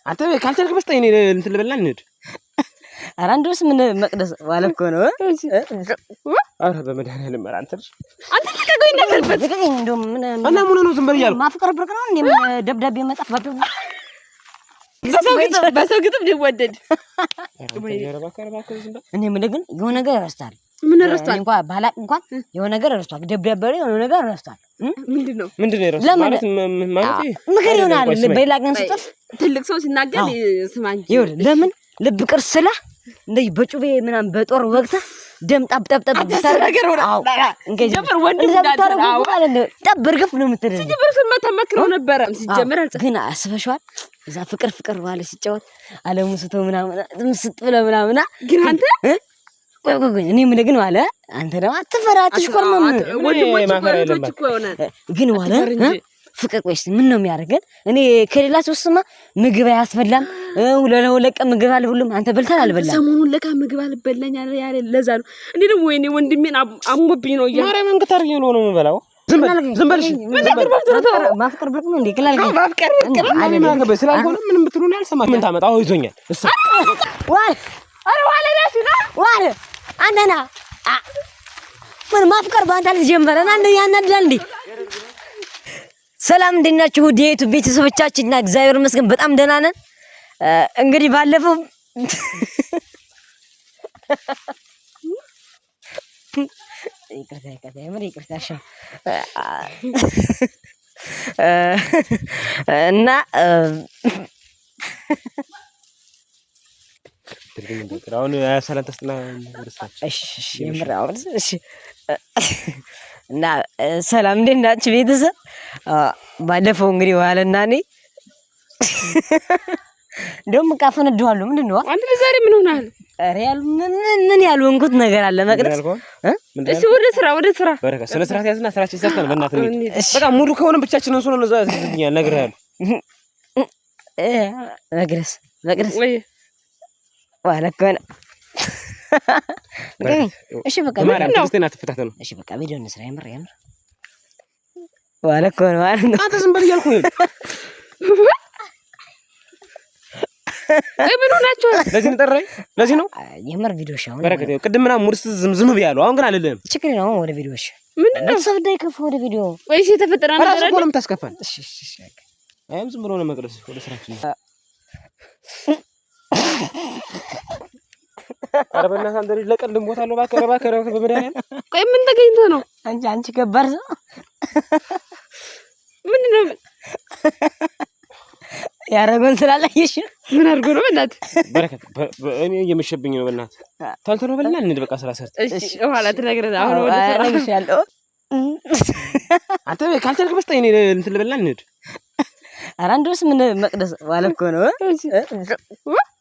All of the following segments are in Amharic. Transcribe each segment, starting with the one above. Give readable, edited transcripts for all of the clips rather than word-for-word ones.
አንተ ካልቻልክ በስጠኝ፣ እኔ እንትን ልበልና እንሂድ። ኧረ እንደውስ ምን መቅደስ ዋለ እኮ ነው። ኧረ በመድኃኒዓለም ኧረ አንተ ልጅ አንተ ልቀቀኝ እንዳትልበት። ልቀቀኝ። እንደውም ምን እና ምን ሆነህ ነው ዝም በል እያልኩ? ማፍቀር ብርቅ ነው እንዴ? ምን ደብዳቤ መጻፍ በሰው ግጥም ሊወደድ። ኧረ እባክህ፣ ኧረ እባክህ ዝም በል። እኔ የምልህ ግን የሆነ ነገር ረስቷል። ምን ረስቷል? እኔ እንኳን ባላቅ እንኳን የሆነ ነገር ረስቷል። ደብዳቤ ላይ የሆነ ነገር ረስቷል። ምንድን ነው? ምንድን ነው የረሳሁት? ለምን? ማለት ማለት ምክር ይሆናል። ቆይ ስማኝ። በሌላ ቀን ስጽፍ ትልቅ ሰው ሲናገር ስማ እንጂ። ይኸውልህ ለምን ልብ ቅርስ ስላ እንደዚህ በጩቤ ምናምን በጦር ወግተህ ደም ጣብ ጠብ ጠብ አታስብ ነገር ሆነ። አዎ እንግዲህ ሲጀመር ወንድም እንደዛ እንዳትል። ብታደርጉ አዎ። ማለት ነው ጠብ እርግፍ ነው የምትለው። ሲጀመር እሱን መተመክረው ነበረ። ሲጀመር አልጽፍም። ግን አስበሽዋል? እዛ ፍቅር ፍቅር ባለ ሲጫወት አለሙ ስቶ ምናምን ምስጥ ብለህ ምናምን ግን አንተ ቆይ ቆይ ቆይ እኔ የምልህ ግን ዋለ አንተ ደግሞ አትፈራ አትሽኮርመም። ወንድሞች እኮ ማፈር እህቶች የለም። እኮ ይሆናል። ግን ዋለ አትፈር እንጂ። ፍቅር ቆይስ ምን ነው የሚያደርገን? እኔ ከሌላ ሰው ስማ ምግብ አያስበላም። ለሁለት ቀን ምግብ አልበሉም። አንተ በልተሃል አልበላም? ሰሞኑን ለካ ምግብ አልበላኝ አለ ያለ ለዛ ነው። እኔ ደግሞ ወይኔ ወንድሜን አሞብኝ ነው እያለ ማርያምን ግታር ነው ነው የምበላው። ዝም በል ዝም በል እሺ። ማፍቀር ብርቅ ነው እንዴ? ክላል ማፍቀር ብርቅ ነው። እኔ ምን አገባኝ? ስላልሆነ ምንም ብትሉ እኔ አልሰማችሁም። ምን ታመጣ? አዎ ይዞኛል። እሰይ ዋል ኧረ ዋለ ራሱ ነው። ዋል አንተ ና ምን ማፍቀር በአንተ አልተጀመረ ና እንደ ያናድዳል እንዴ? ሰላም እንዴት ናችሁ? ውድ የዩቲዩብ ቤተሰቦቻችን እና እግዚአብሔር ይመስገን በጣም ደህና ነን። እንግዲህ ባለፈው ይቅርታ ይቅርታ የምር ይቅርታ። እሺ እና አሁን ሰላም ተስጥና ወደ ስራችን። እሺ እሺ የምር አሁን እሺ እና ሰላም እንዴት ናችሁ ቤተሰብ? ባለፈው እንግዲህ ዋለና እኔ እንደውም ዕቃ ፈነድዋለሁ። ምንድን ነው አንተ ዛሬ ምን ሆነሃል? ኧረ ያሉ ምን ምን ያልሆንኩት ነገር አለ መቅደስ? ምንድን ያልከው? ምንድን እሺ ወደ ስራ ወደ ስራ። በረከት ስነ ስርዓት ያዝና ስራችን ሰርተን በእናትህ እንሂድ። እንሂድ። በቃ ሙሉ ከሆነ ብቻችንን ስሆን እዛ ትዝብኛል፣ እነግርሃለሁ። መቅደስ መቅደስ ወይ ዋለ እኮ ነው። እሺ በቃ በማርያም ትዕግስቴን አትፈታተኑ። እሺ በቃ ቪዲዮ እንስራ። የምር የምር ዋለ እኮ ነው ማለት ነው። አንተ ዝም በል እያልኩህ ነው። ወይ ምን ሆናችኋል? ለዚህ ነው ጠራኸኝ? ለዚህ ነው የምር ቪዲዮ እሺ፣ አሁን በረከት። ይኸው ቅድም ምናምን ሙድ ስትይዝ ዝም ዝም ብያለሁ። አሁን ግን አልልህም። ችግር የለውም። አሁን ወደ ቪዲዮ እሺ፣ ምንድን ነው ቤተሰብ እንዳይከፋ ወደ ቪዲዮ። ወይስ የተፈጠረ ነገር እራስህ አለ? እኮ ነው የምታስከፋን። እሺ እሺ እሺ በቃ። አይም ዝም ብሎ ነው መቅደስ። ወደ ስራችን ነው። ኧረ በእናትህ አንተ ልጅ ለቀልድም ቦታ አለው። እባክህ ኧረ እባክህ ኧረ እባክህ በመድኃኒዓለም። ቆይ ምን ተገኝቶ ነው? አንቺ አንቺ ከባድ ሰው ምንድን ነው? ያደረገውን ስላላየሽ ነው። ምን አድርጎ ነው? በእናትህ በረከት እኔ እየመሸብኝ ነው። በእናትህ ቶሎ ቶሎ በልና እንሂድ በቃ ስራ ሰርተን። እሺ ኋላ ትነግረናለህ። አሁን ወደ ስራ። እነግርሻለሁ። አንተ ካልቻልክ በስጠኝ፣ እኔ እንትን ልበልና እንሂድ። ኧረ እንደውስ ምን መቅደስ ዋለ እኮ ነው።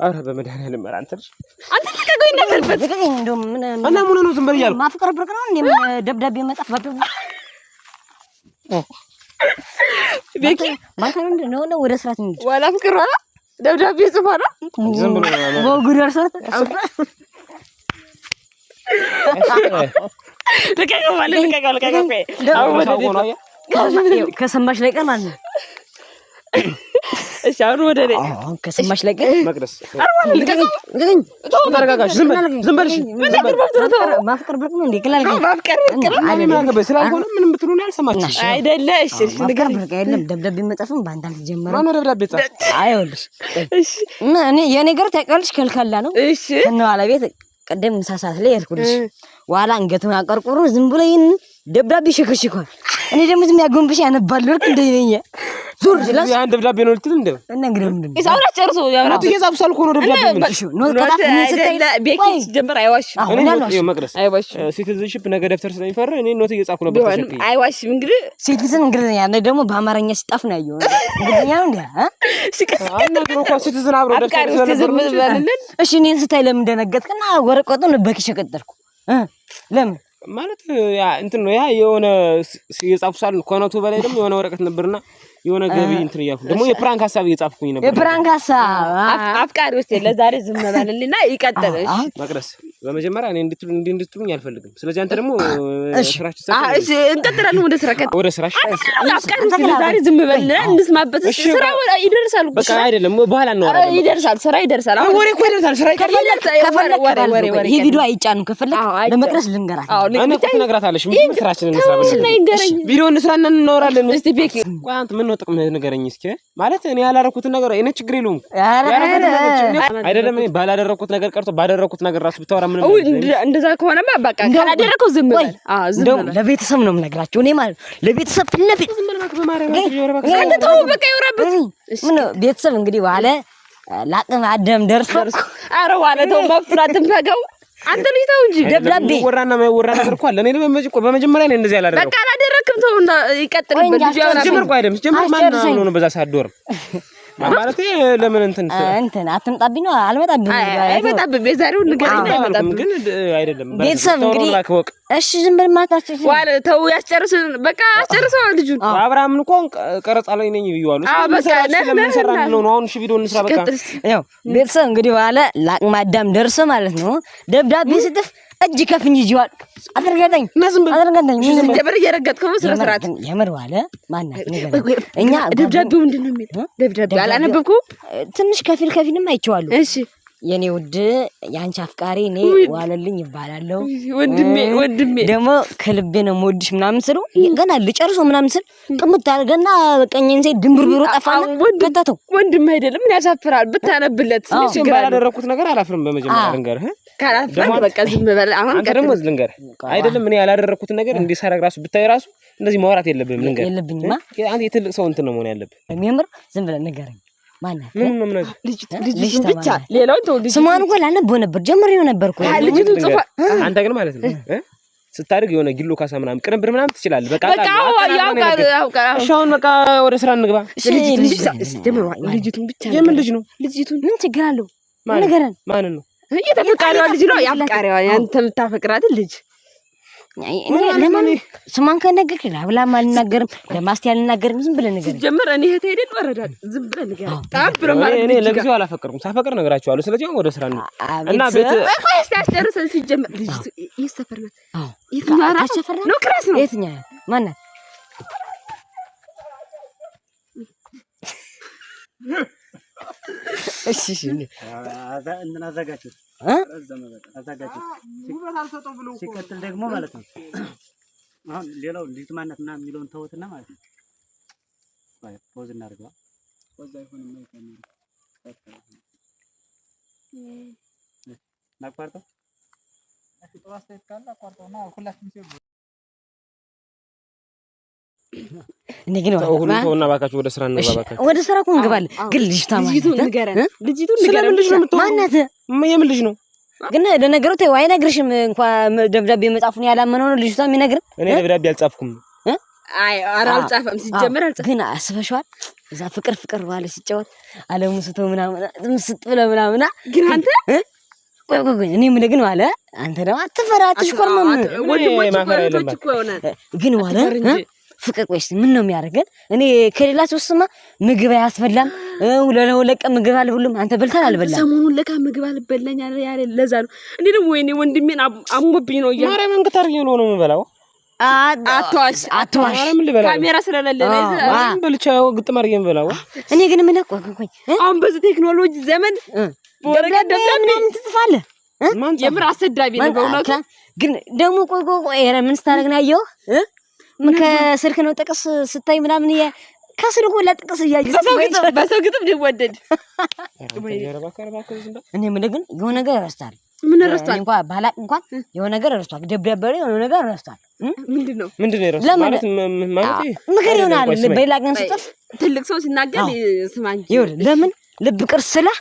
ኧረ በመድኃኒዓለም ኧረ አንተ ልጅ አንተ ልቀቀኝ እንዳትልበት። ልቀቀኝ። እንደውም ምን እና ምን ሆነህ ነው ዝም በል እያልኩ? ማፍቀር ብርቅ ነው እንዴ? ምን ደብዳቤ መጻፍ ቤኪ ማታ ነው እንዴ? ነው ነው ወደ ስራ እንሂድ። ዋላ ፍቅር ዋላ ደብዳቤ ጽፏል። ዝም ብሎ ነው። ወጉ ደርሷት ልቀቀው ማለት ልቀቀው ልቀቀው። ቆይ አሁን ወደ ታውቆ ነው አየህ። ከሰማሽ ላይ ቀር ማለት ነው። እሺ አሁን ወደ እኔ። አሁን ከሰማሽ ላይ ቀር መቅደስ ልቀቀኝ ልቀቀኝ። ተረጋጋሽ። ዝም በል ዝም በል እሺ። ማፍቀር ብርቅ ነው እንዴ? ክላል ማፍቀር ብርቅ ነው እኔ ምን አገባኝ? ስላልሆነ ምንም ብትሉ እኔ አልሰማችሁም። አይደለ? እሺ እሺ ማፍቀር ንገረኝ። ብርቅ አይደለም። ደብዳቤ መጻፍም በአንተ አልተጀመረም። ማነው ደብዳቤ ጻፈ? አይ ይኸውልሽ፣ እሺ እና እኔ የኔ ገር ታውቂዋለሽ፣ ከልካላ ነው። እሺ ከነኋላ ቤት ቅድም ምሳ ሰዓት ላይ ሄድኩልሽ። ኋላ አንገቱን አቀርቅሮ ዝም ብሎ ይህን ደብዳቤ ሽክሽኳል። እኔ ደግሞ ዝም ያጎንብሽ ያነባል ወርቅ እንደኛ ዞር ስላስ ያን ደብዳቤ ነው ልትል እንደ እና እንግዲህ ምንድን ነው እሺ አሁን አስጨርሶ ያብራ note እየጻፉ ሳልኩ ነው ደብዳቤ ምን እሺ note ከጻፍክ እኔን ስታይ አይደለ? ቤኪ ቆይ፣ ሲጀመር አይዋሽም። አሁን እኔ note አልዋሽም። ይኸው መቅደስ አይዋሽም citizenship ነገ ደብተር ስለሚፈር እኔ note እየጻፍኩ ነበር ቢሆንም ተሸክዬ። አይዋሽም። እንግዲህ citizen እንግሊዝኛ እኔ ደግሞ በአማርኛ ሲጣፍ ነው ያየው። እንግሊዝኛ ነው እንዴ? አ? አይ ነገሩ እኮ citizen አብሮ ደብተር አፍቃሪ ውስጥ ስለነበር ዝም ነው እንጂ በልልን። እሺ እኔን ስታይ ለምን ደነገጥክና ወረቀቱን በኪስ ቀጠልኩ? ለምን ማለት ያ እንትን ነው ያ የሆነ የጻፉ ሳል ከ note ኡ በላይ ደግሞ የሆነ ወረቀት ነበርና የሆነ ገቢ እንትን እያልኩ ደግሞ የ prank ሀሳብ እየጻፍኩኝ ነበር። የ prank ሀሳብ አፍቃሪ ውስጥ ለዛሬ ዝም በልልና ይቀጥል። እሺ መቅደስ በመጀመሪያ እኔ እንድትሉ እንዲህ እንድትሉኝ አልፈልግም። ስለዚህ አንተ ደግሞ እሺ። ስራችን እሺ እንቀጥላለን ወደ ስራ። ወደ ስራሽ አፍቃሪ ዛሬ ዝም በል እንስማበት። እሺ፣ ስራ ይደርሳል እኮ በቃ አይደለም፣ በኋላ እናወራለን። ይደርሳል፣ ስራ ይደርሳል። አሁን ወሬ እኮ ይደርሳል፣ ስራ ይቀርባል። ይደርሳል። ከፈለክ ወሬ ወሬ ወሬ ወሬ ይሄ ቪዲዮ አይጫንም። ከፈለክ አዎ፣ አይጫንም። ለመቅረስ ልንገራት። አዎ እኔ እኮ ትነግራታለሽ። ምንድን ነው ስራችንን እንስራ ተውና በመጀመሪያ። ይንገረኝ። ቪዲዮ እንስራና እናወራለን። እስቲ ቤኪ ቆይ አንተ ምን ነው ጥቅምህ ንገረኝ እስኪ። ማለት እኔ ያላረኩትን ነገር እኔ ችግር የለውም። ኧረ ያላረኩትን ነገር ችግር አይደለም። እኔ ባላደረኩት ነገር ቀርቶ ባደረኩት ነገር ራሱ ብታወራ ምንም እው እንደዛ ከሆነማ በቃ ካላደረከው ዝም በል። አዎ ዝም እንደውም በል። ለቤተሰብ ነው የምነግራቸው እኔ ማለት ነው። ለቤተሰብ ፊት ለፊት አንተ ተው በቃ ይወራበት። ምን ነው ቤተሰብ እንግዲህ ዋለ ለአቅመ አዳም ደርሶ ኧረ ዋለ ተው፣ መብቱን አትንፈገው። አንተ ልጅ ተው እንጂ ደብዳቤ ወራና የማይወራ ነገር እኮ አለ። እኔ በመጀመሪያ እኔ እንደዚህ ያላደረኩት በቃ አላደረክም። ተው እና ይቀጥልበት። ቆይ ልጁ ያወራበት። ሲጀምር እኮ አይደለም። ሲጀምር ማን አስጨርሰኝ። አምኖ ነው በዛ ሰዓት ዶርም ማለት ለምን እንትን እንትን አትምጣብኝ ነው አልመጣብኝ። አይ አይመጣብም። የዛሬውን ንገረኝ፣ አላልኩም፣ አይመጣብም። ግን አይደለም ቤተሰብ እንግዲህ እባክህ ወቅ እሺ ዝም በል ማታችሁ ዋለ ተው ያስጨርስ። በቃ አስጨርሰው ልጁን። አብርሃምን እኮ አሁን ቀረጻ ላይ ነኝ ብዬዋለሁ። አዎ፣ በቃ ነህ ለምን ነህ ሰራ ነህ። ነው አሁን? እሺ ቪዲዮ እንስራ በቃ። ቀጥል እስኪ። ያው ቤተሰብ እንግዲህ በኋላ ለአቅመ አዳም ደርሶ ማለት ነው ደብዳቤ ስጥፍ እጅ ከፍንጅ ይዤዋል። አትርገጠኝ አትርገጠኝ። ጀበር እየረገጥከው ነው። ስነ ስርዓት። የምር ዋለ ማናት ንገረኝ። እኛ ደብዳቤው ምንድን ነው የሚል? ደብዳቤው አላነበብኩም። ትንሽ ከፊል ከፊልም አይቼዋለሁ። እሺ የኔ ውድ የአንቺ አፍቃሪ እኔ ዋለልኝ ይባላለሁ። ወንድሜ ወንድሜ ደግሞ ከልቤ ነው የምወድሽ ምናምን ስለው ገና ልጨርሶ ምናምን ስል ቅምት አድርገና ቀኝን ሴት ድንብርብሩ ጠፋና ከተተው። ወንድም አይደለም ምን ያሳፍራል? ብታነብለት ምን ችግር አለው? ባላደረኩት ነገር አላፍርም። በመጀመሪያ ልንገርህ፣ ካላፈርክ በቃ ዝም በል። አሁን አንተ ደግሞ ልንገርህ፣ አይደለም እኔ ያላደረኩትን ነገር እንዲህ ሳደርግ ራሱ ብታይ ራሱ እንደዚህ ማውራት የለብህም። ልንገርህ የለብኝማ። አንተ የትልቅ ሰው እንትን ነው መሆን ያለብህ። የምር ዝም ብለህ ንገረኝ። ማናት? ምን ነው የምነግርህ? ልጅቱን ብቻ ሌላውን ተው። ልጅ ስሟን እኮ ላነበው ነበር ጀምሬው ነበር እኮ። ልጅቱን ጽፋ አንተ ግን ማለት ነው ስታድግ የሆነ ጊሎ ካሳ ምናምን ቅንብር ምናምን ትችላለህ። በቃ በቃ ያውቃል። እሺ አሁን በቃ ወደ ስራ እንግባ። ልጅቱን ብቻ የምን ልጅ ነው? ልጅቱን ምን ችግር አለው? ንገረን። ማንን ነው? የተፈቃሪዋ ልጅ ነው። የአፍቃሪዋ ያንተ የምታፈቅራትን ልጅ ለማን ስሟን ከነገርክ ለአብላም አልናገርም፣ ለማስቴ አልናገርም። ዝም ብለህ ንገረኝ። ሲጀመር እኔ እህቴ ሄደን ወረዳል። ዝም ብለህ ንገረኝ። ጣም ብሎ ማለት እኔ ለጊዜው አላፈቀርኩም። ሳፈቅር እነግራቸዋለሁ። ስለዚህ አሁን ወደ ስራ እንግባ እና ቤት ቆይ እስኪ አስጨርሰን። ሲጀመር ልጅቱ የት ሰፈር ናት? የትኛዋ ናት? ነው ክራስ ነው። የትኛዋ ማናት? እሺ እሺ እንትን አዘጋጁት አዘጋጁት። ሲቀጥል ደግሞ ማለት ነው አሁን ሌላው ልጅቱ ማናት ምናምን የሚለውን ተውትና ማለት ነው pause እናድርገዋ። እናቋርጠው። እኔ ግን ሁሉ ተውና እባካችሁ ወደ ስራ እንግባ። እባካችሁ ወደ ስራ እኮ እንገባለን። ግን ልጅቷ ልጅቱን ንገረን። ልጅቱን ንገረን። ስለምን ልጅ ነው የምትሆነው? ማናት? የምን ልጅ ነው? ግን ለነገሩ ተይው አይነግርሽም። እንኳን ደብዳቤ መጻፉን ያላመነው ነው ልጅቷ የሚነግር። እኔ ደብዳቤ አልጻፍኩም። አይ ኧረ አልጻፈም። ሲጀመር አልጻፈም። ግን አስበሽዋል? እዛ ፍቅር ፍቅር ባለ ሲጫወት አለሙ ስቶ ምናምን ምስጥ ብለህ ምናምን ግን አንተ ቆይ ቆይ ቆይ እኔ የምልህ ግን ዋለ አንተ ደግሞ አትፈራ አትሽኮርመም። ወንድሞች እኮ እህቶች እኮ ይሆናል ግን ዋለ ፍቅር ቆይስ ምን ነው የሚያደርገን? እኔ ከሌላ ሰው ስማ ምግብ አያስበላም። ለሁለት ቀን ምግብ አልበሉም። አንተ በልተሃል አልበላም? ሰሞኑን ለካ ምግብ አልበላኝ አለ ያለ ለዛ ነው። እኔ ደግሞ ወይኔ ወንድሜን አሞብኝ ነው እያልኩ ማርያምን እንክታርዬ ነው ነው የምበላው። አትዋሽ አትዋሽ። ማርያምን ልበላ ካሜራ ስለሌለ ነው። ማርያምን በልቻ ግጥም አድርጌ የምበላው። እኔ ግን ምን ቆይ ቆይ ቆይ አሁን በዚህ ቴክኖሎጂ ዘመን በወረቀት ደብዳቤ ምናምን ትጽፋለህ? የምር አሰዳቢ ነው በእውነቱ። ግን ደግሞ ቆይ ቆይ ቆይ ኧረ ምን ስታደርግ ነው ያየኸው? ምን ከስልክ ነው ጥቅስ ስታይ ምናምን ከስልኩ ለጥቅስ እያየህ በሰው ግጥም ሊወደድ። እኔ የምልህ ግን የሆነ ነገር ረስቷል። ምን ረስቷል? እንኳን ባላቅ እንኳን የሆነ ነገር ረስቷል። ደብዳቤ ላይ የሆነ ነገር ረስቷል። ምንድን ነው ምንድን ነው የረሳው? ማለት ማለት ምክር ይሆናል። በሌላ ቀን ስጥፍ ትልቅ ሰው ሲናገር ስማ እንጂ። ይኸውልህ ለምን ልብ ቅርስ ስለህ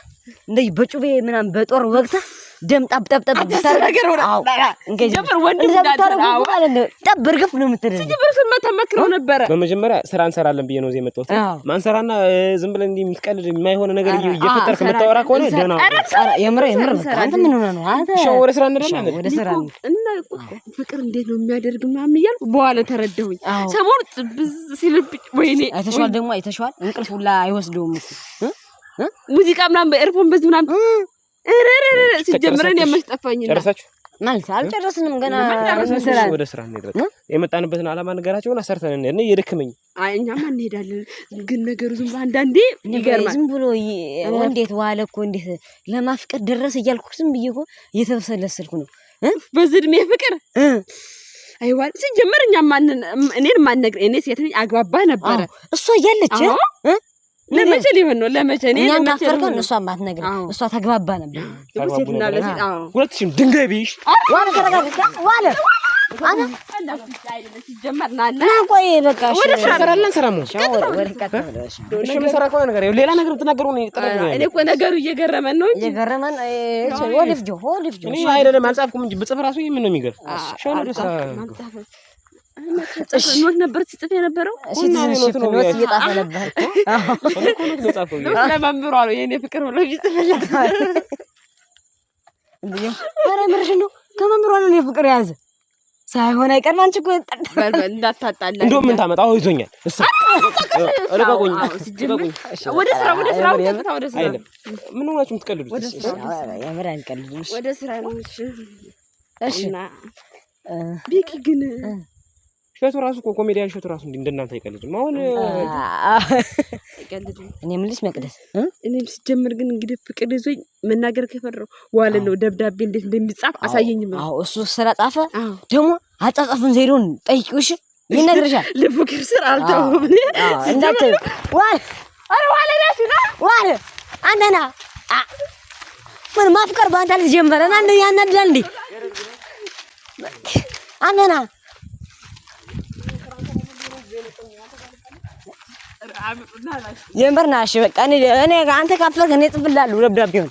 እንደዚህ በጩቤ ምናምን በጦር ወግተህ ደም ጣብ ጣብ ጣብ ነገር ሆነ። ሲጀምር ወንድም ብታረጉ ማለት ነው ጠብ እርግፍ ነው የምትለው። ሲጀምር እሱን መተመክረው ነበረ። በመጀመሪያ ስራ እንሰራለን ብዬ ነው እዚህ የመጣሁት። ማንሰራና ዝም ብለን እንዲህ የምትቀልድ የማይሆነ ነገር እየፈጠርክ የምታወራ ከሆነ ደህና የምር የምር በቃ አንተ ምን ሆነህ ነው አንተ? እሺ ወደ ስራ እንሄዳለን። ወደ ስራ እና ፍቅር እንዴት ነው የሚያደርግ ምናምን እያልኩ በኋላ ተረዳሁኝ። ሰሞኑን ብዝ ሲልብኝ ወይኔ አይተሽዋል፣ ደግሞ አይተሽዋል። እንቅልፍ ሁላ አይወስደውም እኮ ሙዚቃ ምናምን በኤርፎን በዚህ ምናምን ሲጀምር እኔ መች ጠፋኝ። ጨረሳችሁ? ማለት አልጨረስንም ገና። ወደ ስራ እንሂድ። በቃ የመጣንበትን ዓላማ ንገራቸውና ሰርተን እንሂድ። እኔ እየደከመኝ። አይ እኛማ እንሄዳለን፣ ግን ነገሩ ዝም ብሎ አንዳንዴ ይገርማል። ዝም ብሎ እንዴት ዋለ እኮ እንዴት ለማፍቀር ደረሰ እያልኩ ዝም ብዬ እኮ እየተበሰለሰልኩ ነው። በዚህ እድሜ ፍቅር አይዋል። ሲጀመር እኛ ማንን እኔን ማን እኔ ሴት ነኝ አግባባ ነበረ። እሷ እያለች ለመቼ ሊሆን ነው? ለመቼ እኔ እኛን ካፈርከን እሷ ማትነግረን እሷ ተግባባ ነበር። ሴትና ለሴት አዎ፣ ሁለትሽም ድንጋይ ብይሽ ዋለ ተረጋጋ። ዋለ ሲጀመር ናና ና ቆይ በቃ ወደ ስራ እንሰራለን። ስራ ነው እሺ፣ የምንሰራ ከሆነ ነገር ሌላ ነገር ብትናገሩ ነው። እኔ እኮ ነገሩ እየገረመን ነው እንጂ እየገረመን ወልፍጆ ወልፍጆ እኔ አይደለም አልጻፍኩም እንጂ ብጽፍ ራሱ ምን ነው የሚገርም። note ነበር ሲጽፍ የነበረው citizenship note እየጣፈ ነበር። ለመምህሯ ነው የእኔ ፍቅር ብሎ ይጽፍላት። ኧረ ምርሽን ነው ከመምህሯ ነው የኔ ፍቅር የያዘ ሳይሆን አይቀርም። አንቺ እኮ እንዳታጣላ እንደውም ምን ታመጣ? አዎ ይዞኛል። እሱ ልቀቁኝ። ወደ ስራ ወደ ስራ ወደ ስራ። አይደለም ምን ሆናችሁ የምትቀልዱት? የምር አንቀልድም። ወደ ስራ ነው። እሺ ቤኪ ግን እሸቱ ራሱ እኮ ኮሜዲያን እሸቱ ራሱ እንዲህ እንደናንተ አይቀልድም። አሁን አይቀልድም። እኔ የምልሽ መቅደስ፣ እኔም ሲጀምር ግን እንግዲህ ፍቅር ይዞኝ መናገር ከፈራሁ ዋለ ነው ደብዳቤ እንዴት እንደሚጻፍ አሳየኝ። አዎ እሱ ስለጻፈ ደግሞ አጻጻፉን ዘዴውን ጠይቂው። እሺ ይነግርሻል። ልፉክር ስር አልተውም እንዳትዪ። ዋለ ኧረ ዋለ ና ዋለ አንተ ና ምን ማፍቀር በአንተ አልተጀመረ ና እንደ ያናድዳል እንዴ አንተ ና የምር ና። እሺ በቃ እኔ አንተ ካፈርክ እኔ እጽፍልሃለሁ ደብዳቤውን።